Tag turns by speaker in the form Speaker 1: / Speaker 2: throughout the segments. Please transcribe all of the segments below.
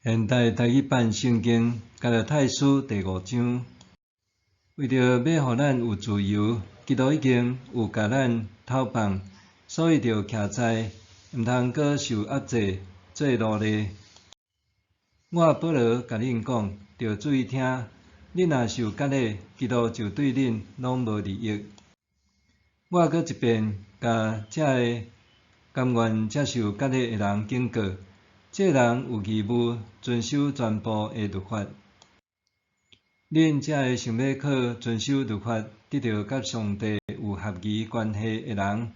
Speaker 1: 現代台語版聖經加拉太書第五章，為著欲予咱有自由，基督已經有共咱透放，所以著徛在，毋通閣受壓制，做奴隸。我保羅共恁講，著注意聽，恁若受割禮，基督就對恁攏無利益。我閣一遍共遮个甘願接受割禮的人警告。這人有義務遵守全部的律法。恁這个想欲靠遵守律法得著佮上帝有合宜關係的人，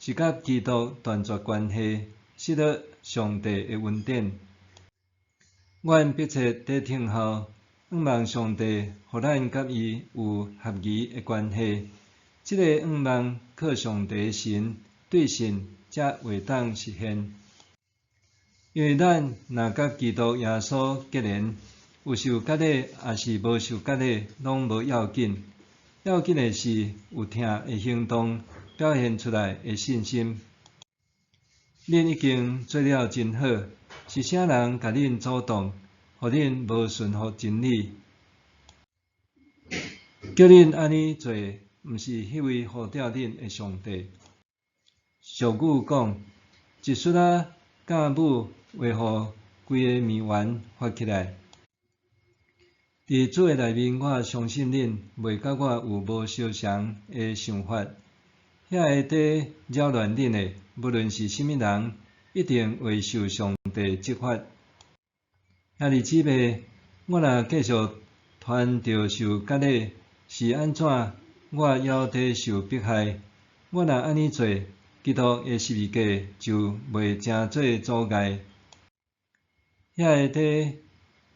Speaker 1: 是佮基督斷絕關係，失落上帝的恩典。阮迫切佇等候，向望上帝予咱佮伊有合宜的關係。這个向望靠上帝神對信才會當實現。因為咱若佮基督耶穌結連，有受割禮抑是無受割禮，攏無要緊。要緊的是有疼的行動表現出來的信心。恁已經做了真好，是啥人共恁阻擋，予恁無順服真理？叫恁按呢做，毋是彼位呼召恁的上帝。俗語講，一欶仔酵母會予規个麵團發起來。佇主的內面，我相信恁袂佮我有無相仝的想法。遐个佇擾亂恁的，無論是啥物人，一定會受上帝責罰。兄弟姊妹，我若繼續傳著受割禮，是按怎我猶佇受迫害？我若按呢做，基督的十字架就袂成做阻礙。遐个佇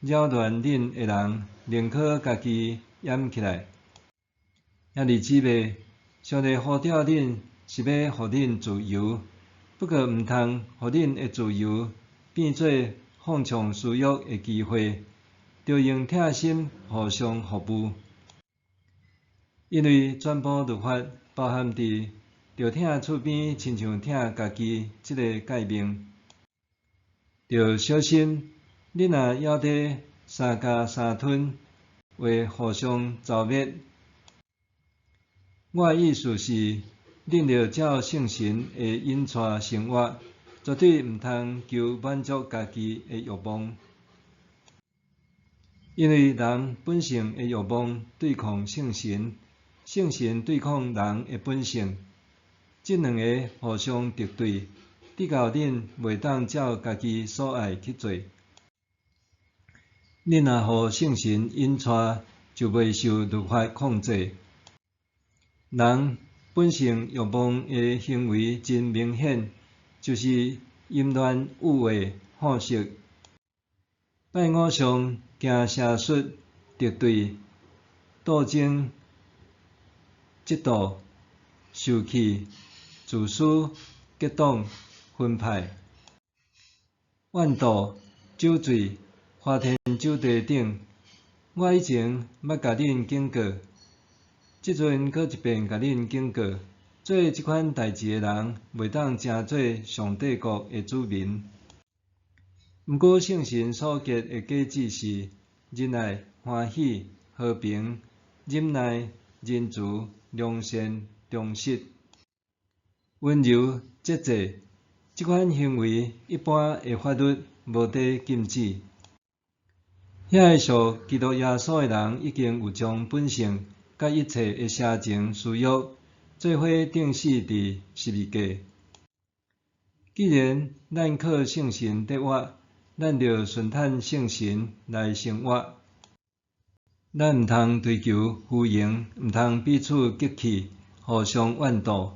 Speaker 1: 擾亂恁的人，寧可家己掩起來。兄弟姊妹，上帝呼召恁是欲予恁自由，不過毋通予恁的自由變做放縱私欲的機會，著用疼心互相服務。因為全部律法包含佇著疼厝邊親像疼家己這个誡命。著小心，恁若猶佇三咬三吞，會互相蹂躪。我的意思是，恁著照聖神的引帶生活，絕對毋通求滿足家己的欲望。因為人本性的欲望對抗聖神，聖神對抗人的本性，這兩个互相敵對，直到恁袂當照家己所愛去做。恁若予聖神引帶，就袂受律法控制。人本性欲望的行為真明顯，就是淫亂、欲畫、好色、拜偶像、行邪術、敵對、鬥爭、嫉妒、受氣、自私、結黨、分派、怨妒、酒醉、花天酒地等。我以前捌共恁警告，這陣閣一遍共恁警告，做這款代誌的人，袂當成做上帝國的子民。毋過聖神所結的果子是仁愛、歡喜、和平、忍耐、仁慈、良善、忠實、溫柔、節制。這款行為，一般的法律無佇禁止。遐个屬基督耶穌的人，已經有將本性佮一切的邪情私欲，做伙釘死佇十字架。既然咱靠聖神得活，咱著順趁聖神來生活。咱毋通追求虛榮，毋通彼此激氣，互相怨妒。